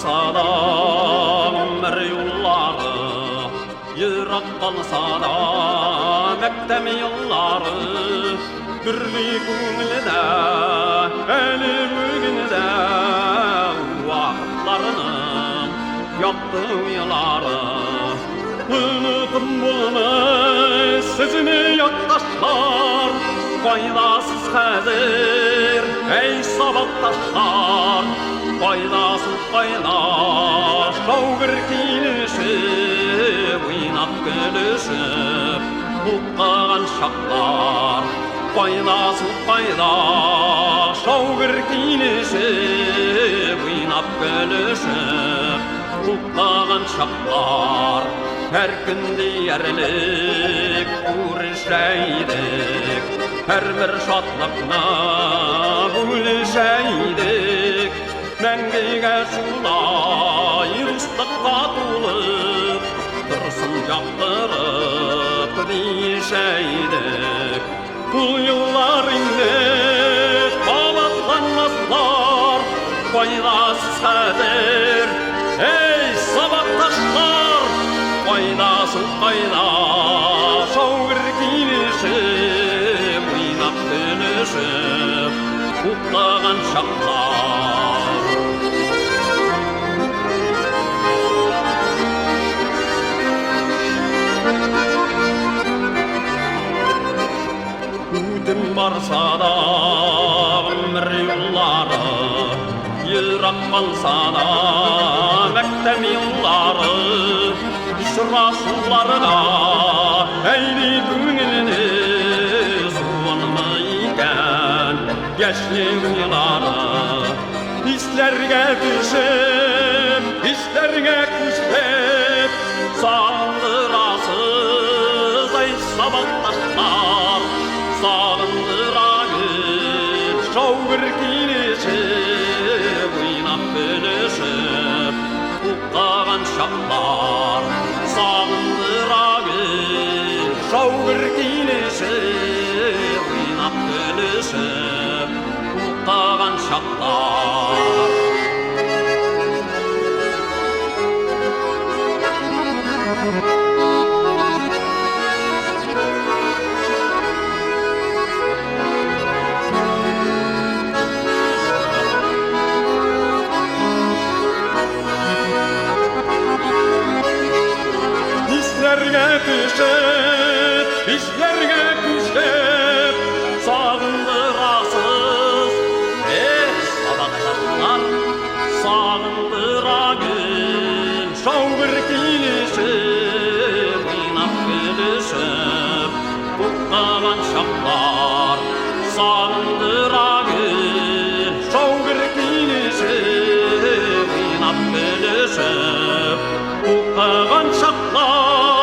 Барса да гомер юллары, ерак калса да мәктәп еллары, Төрле күңелдә әле бүген дә вакытларның якты уйлары. Онытып булмый сезне, якташлар, кайда сез хәзер, әй сабакташлар, кайда сез, кайда, шау-гөр килешеп, уйнап көлешеп укыган чаклар, кайда сез, кайда, шау-гөр килешеп, уйнап көлешеп укыган чаклар. Һәр көн диярлек күрешә идек, һәрбер шатлыкны бүлешә идек. Мәңгегә шулай дуслыкка тулып, торсын яктырып диешә идек. Ул еллар инде кабатланмаслар, кайда сез хәзер, эй, сабакташлар, кайда сез, кайда, шау-гөр килешеп, уйнап көлешеп укыган чаклар. Үтем барса да гомер юллары, ерак калса да мәктәп еллары, очрашуларга әйли күңелне, суынмый икән яшьлек уйлары. Исләргә төшеп, хисләргә күчеп, сагындырасыз, ай сабакташлар, сагындыра гел шау-гөр килешеп, уйнап көлешеп укыган чаклар, сагындыра гел шау-гөр килешеп, уйнап көлешеп укыган чаклар. Хисләргә төшеп, хисләргә күчеп, сагындырасыз, эх, сабакташлар, сагындыра гел, шау-гөр килешеп, уйнап көлешеп укыган чаклар, сагындыра гел, шау-гөр килешеп, уйнап көлешеп укыган чаклар.